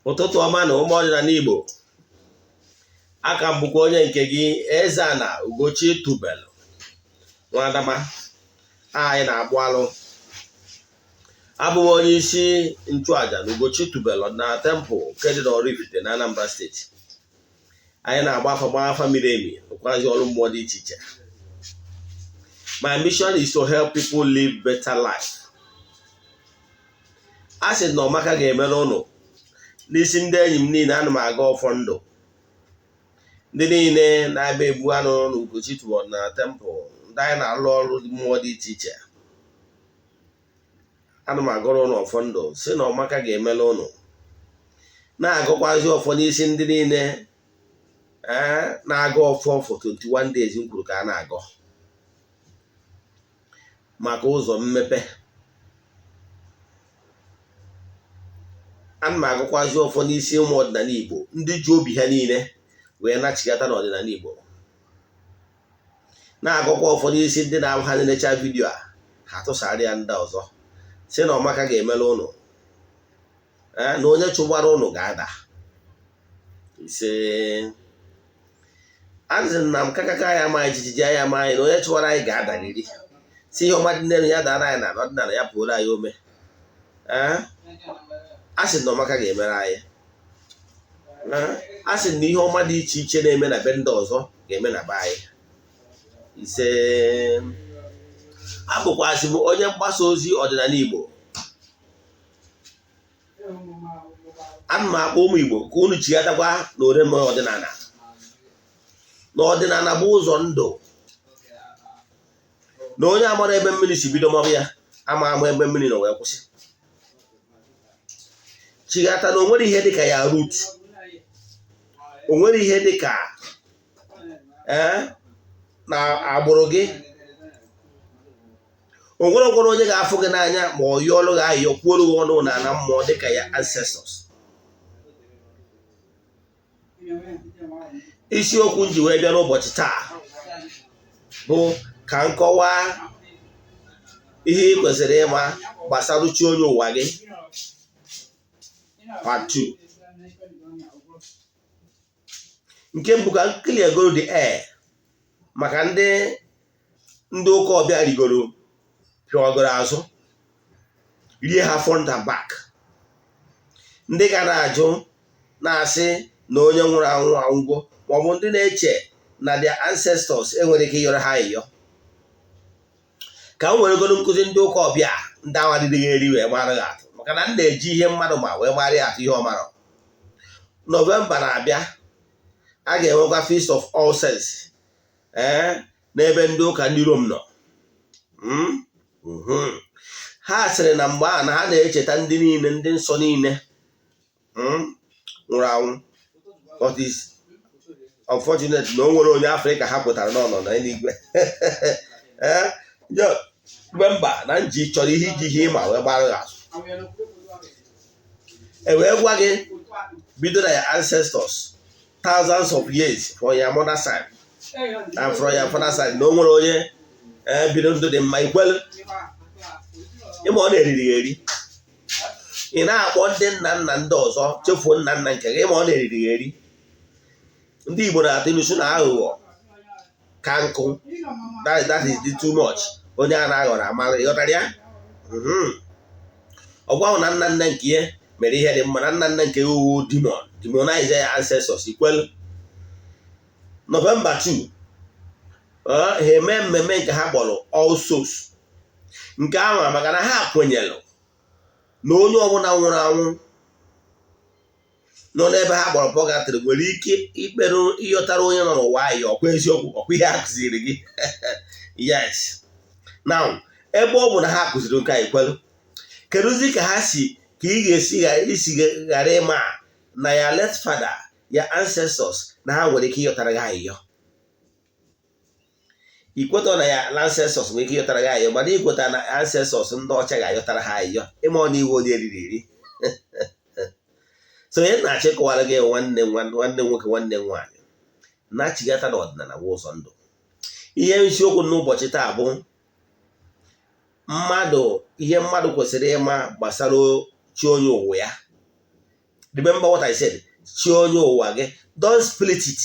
Ụtụtụ ọma na ụmụ ọdịnala Igbo. Aka m bụkwa onye nke gị, Eze-Ana Ugochi Tubelu Nwadama. Anyị na-agbụ alụ. Abụ m onye isi nchụaja na Ugochi Tubelu Ọdịnala Temple nke dị n'Oraifite na Anambra Steeti. Anyị na-agba afa, gbaa afa miri emi, rụkwazi ọrụ mmụọ dị iche iche. My mission is to help people live better life. A sị na ọmaka ga-emere ụnụ. N'isi ndị enyi m niile, ana m agọ ọfọ ndụ. Ndị niile na-abịa egbu anụ na Ugochi Tubelu Ọdịnala Temple, ndị anyị na-alụ ọrụ mmụọ dị iche iche, ana m agọrọ ụnụ ọfọ ndụ, si na ọmaka ga-emere ụnụ. Na-agọkwazi ọfọ n'isi ndị niile ee na-agọ ọfọ for 21 days m kwuru ka a na-agọ maka ụzọ mmepe. Ana m agọkwazi ọfọ n'isi ụmụ ọdịnala Igbo ndị ji obi ha niile wee nachigata n'ọdịnala Igbo, na-agọkwa ọfọ n'isi ndị na-abụ ha na-enecha vidiyo a, ha tụsara ya ndị ọzọ, si na ọmaka ga-emere ụnụ, na onye chụgbara ụnụ ga-ada. Ise. Azị na m kakaka ya amaghị jijiji ya amaghị na onye chụwara anyị ga-adariri. Si ihe ọma dị n'elu ya dara anyị na ọdịnala ya pụrụ anyị ome. Ee, a sị na ọmaka ga-emere anyị. A sị na ihe ọma dị iche iche na-eme na be ndị ọzọ ga-eme na be anyị. Ise. Abụkwazị m onye mgbasa ozi ọdịnala Igbo. Ana m akpọ ụmụ Igbo ka unu chighatakwa na oreme ọdịnala, na ọdịnala bụ ụzọ ndụ, na onye amara ebe mmiri si bido maba ya ama ama ebe mmiri nọ wee kwụsị. Chighata na o nwere ihe dịka ya root, o nwere ihe dịka ee na agbụrụ gị. O nwere gwara onye ga-afụ gị n'anya ma ọ yọọlụ gị ayọ, kwuoro gị ọnụ na ana mmụọ dịka ya ancestors. Isiokwu m ji wee bịa n'ụbọchị taa bụ ka m kọwaa ihe ị kwesịrị ịma gbasara chi onye ụwa gị, part 2. Nke mbụ, ka m clear goro the air maka ndị ụka ọbịa rigoro pịọgoro azụ rie ha front and back, ndị ga na-ajụ na-asị na onye nwụrụ anwụ anwụgo, maọbụ ndị na-eche na their ancestors enwere ike ịyọrọ ha ayịyọ. Ka m weregoro nkụzi ndị ụka ọbịa ndị ahụ adịghị eri wee mara gị atụ, maka na m na-eji ihe mmadụ ma wee mara ya atụ ihe ọ mara. Nọvemba na-abịa, a ga-enwekwa Feast of All Saints ee n'ebe ndị ụka ndị Rom nọ. Ha sịrị na mgbe a na ha na-echeta ndị niile, ndị nsọ niile nwụrụ anwụ. But is unfortunate na o nwere onye Afrịka ha pụtara n'ọnọ na eluigwe. Ee, mba na nji chọrọ ihe iji ihe ịma wee gbara gị azụ, e wee gwa gị bido na your ancestors thousands of years from your mother side and from your father side, na o nwere onye bido ndụ dị mma. Ikwelu ịma ọ na-eriri eri, ị na-akpọ ndị nna nna ndị ọzọ, chefuo nna nna nke gị. Ịma ọ na-eriri eri. Ndị Igbo na-atụ ilu sị na aghụghọ ka nkụ, that is the too much. Onye a na-aghọrọ amara, ịghọtara ya. Ọ gwa na nna nna nke ya mere ihe dị mma, na nna nna nke ya owu demon, demonize ya ancestors. Ikwelu Nọvemba 2 ha eme mmemme nke ha kpọrọ All Souls, nke ahụ maka na ha kwenyere na onye ọbụla nwụrụ anwụ nọ n'ebe ha kpọrọ purgatory nwere ike ikpere ịyọtara onye nọ n'ụwa anyị. Ọkwa eziokwu, ọkwa ihe a kụziri gị? Yes. Now, ebe ọ bụ na ha kụziri nke a, ikwelu, kedụzi ka ha si ka ị ga-esi isi ghara ịma na ya late father, ya ancestors, na ha nwere ike ịyọtara gị ayịyọ? Ikweta na ya ancestors nwere ike ịyọtara gị ayịyọ, mana ikweta na ancestors ndị ọcha ga-ayọtara ha ayịyọ, ịma ọ na iwe onye riri eri. So onye na-achọ ịkọwara gị, nwanne nwanne nwoke, nwanne nwaanyị, na-achịgata n'ọdịnala bụ ụzọ ndụ. Ihe isiokwu n'ụbọchị taa bụ mmadụ, ihe mmadụ kwesịrị ịma gbasara chi onye ụwa ya. Remember what I said: chi onye ụwa gị, don't split it.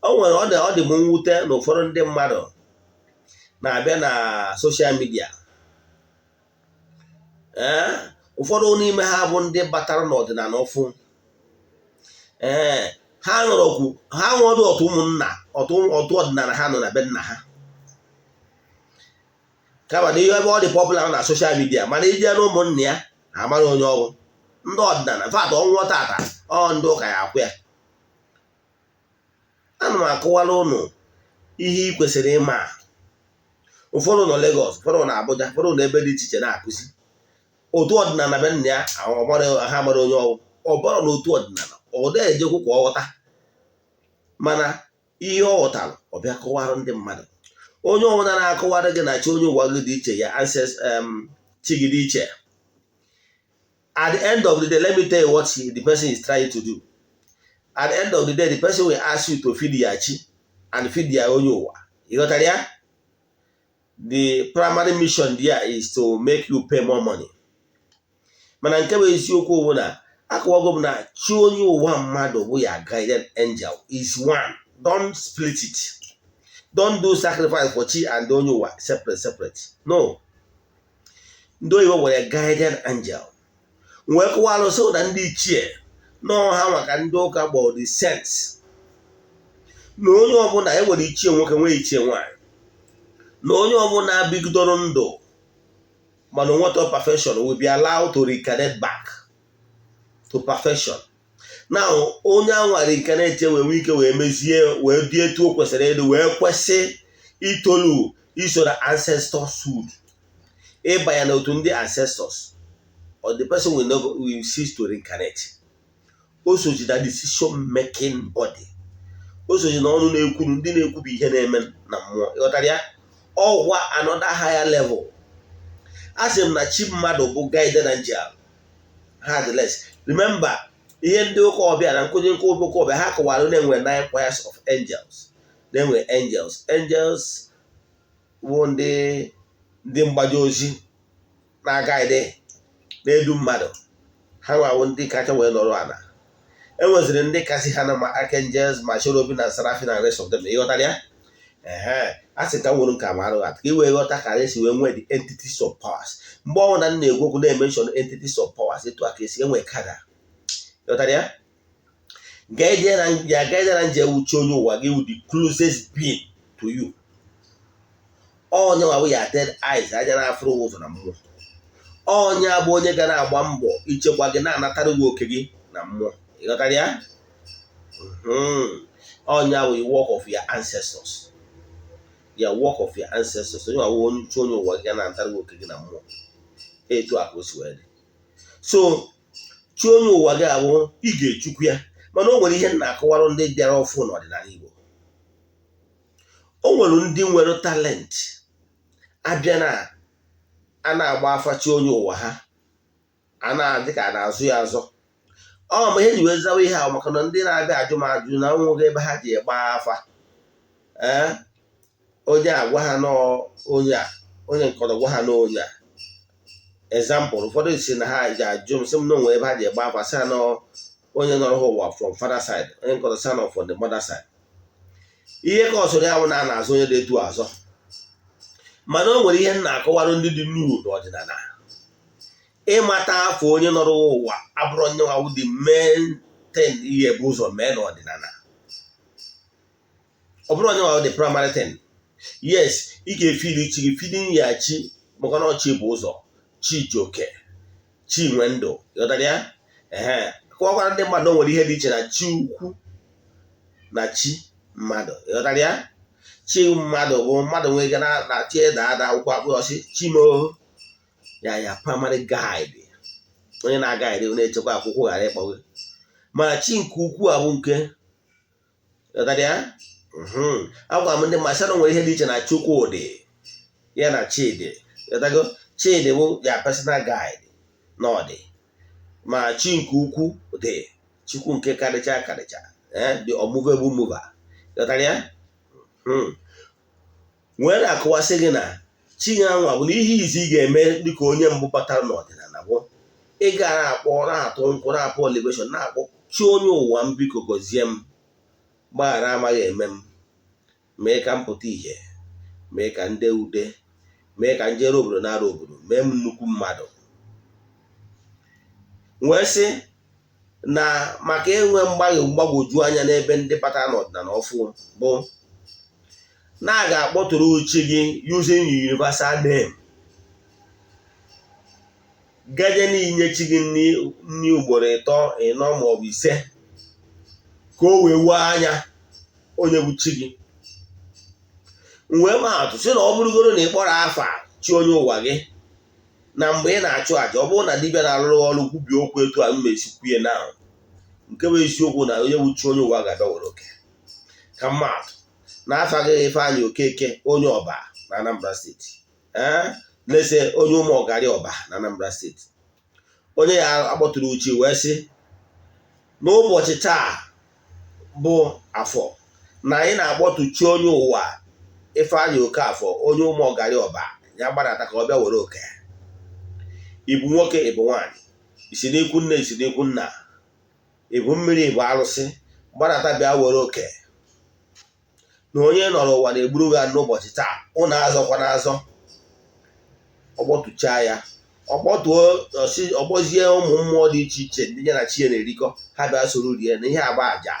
O nwere ọ dị m mwute na ụfọdụ ndị mmadụ na-abịa na social media. Ee, ụfọdụ n'ime ha bụ ndị batara n'ọdịnala ọfụ. Ee, ha nọrọ okwu ha nwere otu ụmụnna, otu ọdịnala ha nọ na be nna ha, kama na ihe ebe ọ dị popular na social media, mana ije na ụmụnna ya, ha amara onye ọbụ ndị ọdịnala fat ọnwụọ tata, ọ ndị ụka ya akwụ ya. Ana m akụwara ụnụ ihe ị kwesịrị ịma. Ụfọdụ nọ Lagos, ụfọdụ nọ Abuja, ụfọdụ nọ ebe dị iche iche na-akụzi otu ọdịnala be nna ya, ha mara onye ọbụ ọ bụrụ na otu ọdịnala ọ na-ejekwu ka ọ ghọta, mana ihe ọ ghọtara, ọ bịa kọwara ndị mmadụ. Onye ọbụla na-akọwara gị na chi onye ụwa gị dị iche, ya chi gị dị iche, at the end of the day, let me tell you what the person is trying to do. At the end of the day, the person will ask you to feed your chi and feed their onye ụwa. Ị ghọtara ya? The primary mission there is to make you pay more money. Mana nke bụ eziokwu bụ na akọwago m na chi onye ụwa mmadụ bụ ya guardian angel is one. Don't split it. Don't do sacrifice for chi and onye ụwa separate separate. No. Ndị oyibo nwere guardian angel, wee kụwalụ so na ndị ichie nọọ ha maka ndị ụka kpọrọ the saints, na onye ọbụla e nwere ichie nwoke, nwee ichie nwaanyị, na onye ọbụla bigidoro ndụ mana onweta perfection will be allowed to reincarnate back to perfection. Now, onye anwa reincarnate wee nwee ike wee mezie, wee dị etu o kwesịrị ịdị, wee kwesị itolu iso na ancestors-hood, ịbanye n'otu ndị ancestors, or the person will never will cease to reincarnate. O soji na decision making body, o soji na ọnụ na-ekwuru ndị na-ekwubi ihe na-eme na mmụọ. Ịghọtara ya? Ọgwa another higher level. A sị m na chi mmadụ bụ guardian angel ha dị less. Remember, ihe ndị ụka ọbịa na nkụzi nke ụka ọbịa ha kọwara na-enwe nine choirs of angels, na-enwe angels. Angels bụ ndị mgbaji ozi na-agaghị na-edu mmadụ. Ha nwawo ndị kacha wee nọrọ ala. Enweziri ndị kasị ha na ma archangels, ma cherubim na seraphim na rest of them. Ịghọtara ya? Ehe, a sị ka m nwere nke amarụ atụ ka ị wee ghọta ka anyị si wee nwee the entities of powers. Mgbe ọbụla na m na-ekwu okwu, na-emention entities of powers, etu a ka esi enwe kada. Ịghọtara ya? Ya guardian angel wuchi onye ụwa gị wụ the closest being to you. Onye nwa ya dead eyes, anya na-afụrụ ụzọ na mmụọ. Onye bụ onye ga na-agba mbọ ichekwa gị, na-anatara gị oke gị na mmụọ. Ịghọtara ya? Onye bụ work of your ancestors, your work of your ancestors. Onye nwa onye uche onye ụwa gị ga na-anatara gị oke gị na mmụọ. Etu a ka o si wee dị. So chi onye ụwa gị abụ ị ga-echukwu ya, mana o nwere ihe m na-akọwarụ ndị bịara ọfụ n'ọdịnala Igbo. O nwere ndị nwere talent abịa na a na-agba afa chi onye ụwa ha, a na-adị ka a na-azụ ya azọ. Ọ ma ihe ji wee zawa ihe ahụ maka na ndị na-abịa ajụ m ajụ na nwoge ebe ha ji gbaa afa, ee, onye a gwa ha n'onye a, onye nkọrọ gwa ha n'onye a. Example, ụfọdụ si na ha ji ajụ m, sị m na onwe ebe ha ji gba afa, sị ha na onye nọrọ ha ụwa from father side, onye nkọrọ sị ha nọ from the mother side. Ihe ka ọ sọrọ ya bụ na a na-azụ onye dị etu azọ, mana o nwere ihe m na-akọwarụ ndị dị new n'ọdịnala. Ịmata afọ onye nọrọ ụwa abụrụ onye nwa the main thing ihe bụ ụzọ mee n'ọdịnala. Ọ bụrụ onye nwa the primary thing. Yes, ị ga-efili chi gị, feeding ya chi, maka na chi bụ ụzọ, chi ji oke, chi nwe ndụ. Ịghọtara ya? Ehe, kọwakwara ndị mmadụ nwere ihe dị iche na chi ukwu na chi mmadụ. Ịghọtara ya? Chi mmadụ bụ mmadụ nwere ike na chi eda ada akwụkwọ akpụ ọsị chimo ya, ya primary guide, onye na-agaghị na-echekwa akwụkwọ ghara ịkpọ gị. Mana chi nke ukwu a bụ nke, ịghọtara ya? Agwara m ndị mmadụ sị na nwere ihe dị iche na Chukwudị ya na Chidi. Ịghọtago? Chidi bụ ya personal guide na ọ dị, ma chi nke ukwu dị chukwu nke karịcha karịcha, the unmovable mover. Ịghọtara ya? Wee na-akọwasị gị na chi ya nwa bụ na ihe izi ị ga-eme dịka onye mbụ batara n'ọdịnala bụ Ị ga na-akpọ, na-atụ nkwụ, na-akpọ elevation, na-akpọ chi onye ụwa m, biko gọzie m, gbaghara amaghị eme m, mee ka m pụta ìhè, mee ka m dee ude, mee ka m jere obodo nara obodo, mee m nnukwu mmadụ. Wee sị na maka inwe mgbagwoju anya n'ebe ndị batara n'ọdịnala ọfụ bụ na a ga-akpọtụrụ chi gị using universal name, gaje n'inye chi gị nri ugboro ịtọ, ịnọ maọbụ ise, ka o wee wuo anya onye bụ chi gị. Wee maa atụ sị na ọ bụrụgoro na ị kpọrọ afa chi onye ụwa gị na mgbe ị na-achụ àjà, ọ bụrụ na dibịa na-arụrụ ọrụ kwubie okwu etu a mma esi kwuye na nke bụ eziokwu, na onye bụ chi onye ụwa ga-abịa were oke. Ka mmadụ na-afa gị Ifeanyị Okeke, onye Ọba na Anambra Steeti, ee, lese onye ụmụ ọgarị Ọba na Anambra Steeti, onye ya akpọtụrụ uche wee sị n'ụbọchị taa bụ Afọ na anyị na-akpọtụ chi onye ụwa Ifeanyị Okafọ, onye ụmụ ọgarị Ọba, ya gbadata ka ọ bịa were oke. Ịbụ nwoke, ịbụ nwaanyị, isi n'ikwu nne, isi n'ikwu nna, ịbụ mmiri, ịbụ arụsị, gbadata bịa were oke na onye nọrọ ụwa na-egburu gị n'ụbọchị taa. Ụnụ azọkwa n'azọ, ọgbọtụchaa ya, ọkpọtuo, ọgbọzie ụmụ mmụọ dị iche iche ndị ya na chi ya na-erikọ, ha bịa soro rie na ihe agba àjà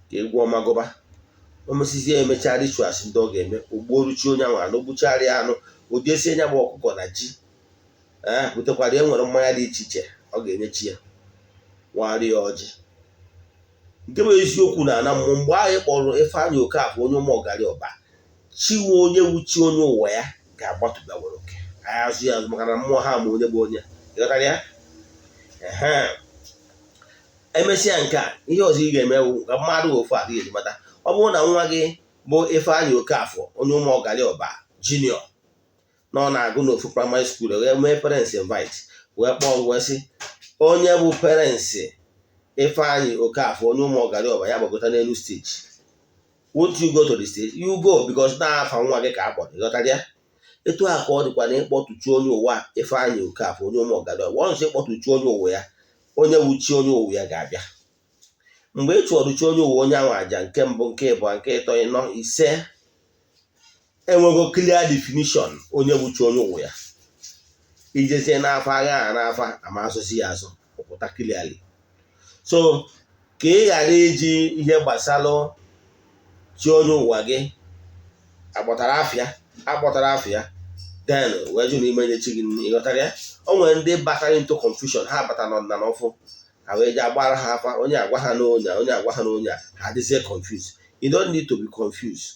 ka egwu ọma gụba. O mesizie, emechaa rituals ndị ọ ga-eme, ogbuoruchi onye ahụ anụ, gbuchara ya anụ, ụdị nya bụ ọkụkọ na ji, ee, butekwara ya. Nwere mmanya dị iche iche ọ ga-enye chi ya, nwari ya ọjị. Nke bụ eziokwu na ana mmụọ, mgbe ahụ ị kpọrọ Ifeanyị Okafọ, onye ụmụ ọgarị Ọba, chiwe onye wuchi onye ụwa ya ga-agbatụbịa were oke anyị azụ ya azụ, maka na mmụọ ha ma onye bụ onye. Ịghọtara ya? Ehe, emesịa nke a, ihe ọzọ ị ga-eme bụ ka mmadụ ofu adịghị eji mata. Ọ bụrụ na nwa gị bụ Ifeanyị Okafọ, onye ụmụ ọgarị Ọba junior, na ọ na-agụ n'ofu primary school, wee mee parents invite, wee kpọọ, wee sị onye bụ parents Ifeanyị Okafọ, onye ụmụ ọgarị Ọba, ya gbagota n'elu stage, won't you go to the stage? You go, because na-afa nwa gị ka a kpọrọ. Ịghọtara ya? Etu a ka ọ dịkwa na ịkpọtụchi onye ụwa Ifeanyị Okafọ, onye ụmụ ọgarị Ọba. Once ịkpọtụchi onye ụwa ya, onye wuchi onye ụwa ya ga-abịa. Mgbe ị chụọrọ chi onye ụwa onye ahụ aja nke mbụ, nke ịbụọ, nke ịtọ, ịnọ, ise, enwego clear definition onye wuchi onye ụwa ya. Ijezie n'afa agha a n'afa ama asụsụ ya azụ pụta clearly. So ka ị ghara iji ihe gbasalụ chi onye ụwa gị akpọtara afịa, akpọtara afịa, then wee jụ n'ime nye chi gị nri. Ịghọtara ya? O nwere ndị batara into confusion. Ha bata n'ọdịnala ọfụ, ha wee ji agbara ha afa, onye agwa ha n'onye a, onye agwa ha n'onye a, ha adịzie confused. You don't need to be confused.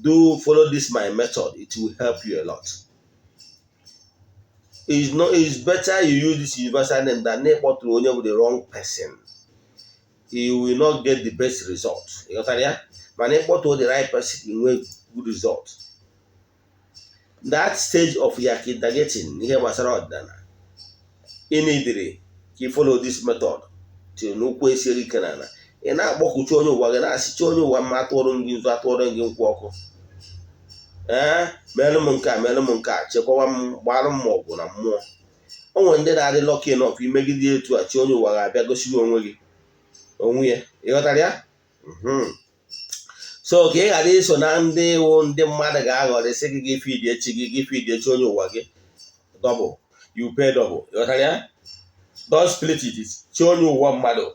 Do follow this my method, it will help you a lot. It's not, it's better you use this universal name than ịkpọtụrụ onye bụ the wrong person. You will not get the best result. Ịghọtara ya? Mana ịkpọtụrụ the right person, you nwee good result. That stage of your kindergarten, ihe gbasara ọdịnala, ị nidiri ka ị follow this method till n'ụkwụ esighị ike n'ala. Ị na-akpọkuchi onye ụwa gị, na-asịchi onye ụwa mma, atụọrọ m gị nzu, atụọrọ gị nkwụ ọkụ, ee, merụ m nke a, merụ m nke a, chekwawa m, gbarụ m ọgwụ na mmụọ. O nwere ndị na-adị lucky enough imegide etu a, chi onye ụwa ga-abịa gosi gị onwe gị onwe ya. Ịghọtara ya? So ka ị ghara iso na ndị wụ ndị mmadụ ga-aghọrị, sị gị gị feed echi gị, gị feed echi onye ụwa gị double, you pay double. Ịghọtara ya? Don't split it. Chi onye ụwa mmadụ,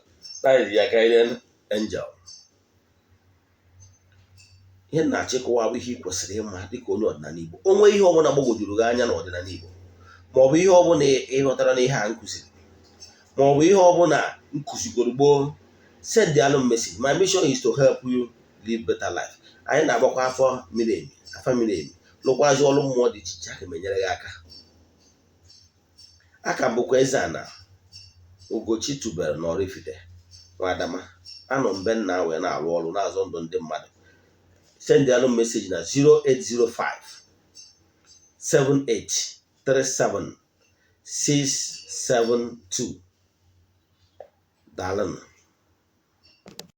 that is your guardian angel. Ihe na-achịkọwa bụ ihe ị kwesịrị ịma dịka onye ọdịnala Igbo. O nwee ihe ọbụla gbagwojuru gị anya n'ọdịnala Igbo, maọbụ ihe ọbụla ị ghọtara n'ihe a nkụziri, maọbụ ihe ọbụla nkụzigoro gboo, send alụ message. My mission is to help you live better life. Anyị na-agbakwa afọ miri emi, afa miri emi, lụkwazi ọrụ mmụọ dị iche iche. Aka m enyere gị aka. Aka m bụkwa Eze-Ana Ugochi tubelu na Oraifite Nwadama. Anọ mbe nna wee na-arụ ọrụ na-azọ ndụ ndị mmadụ. Send alụ message na 0805 7837 672. Daalụnụ.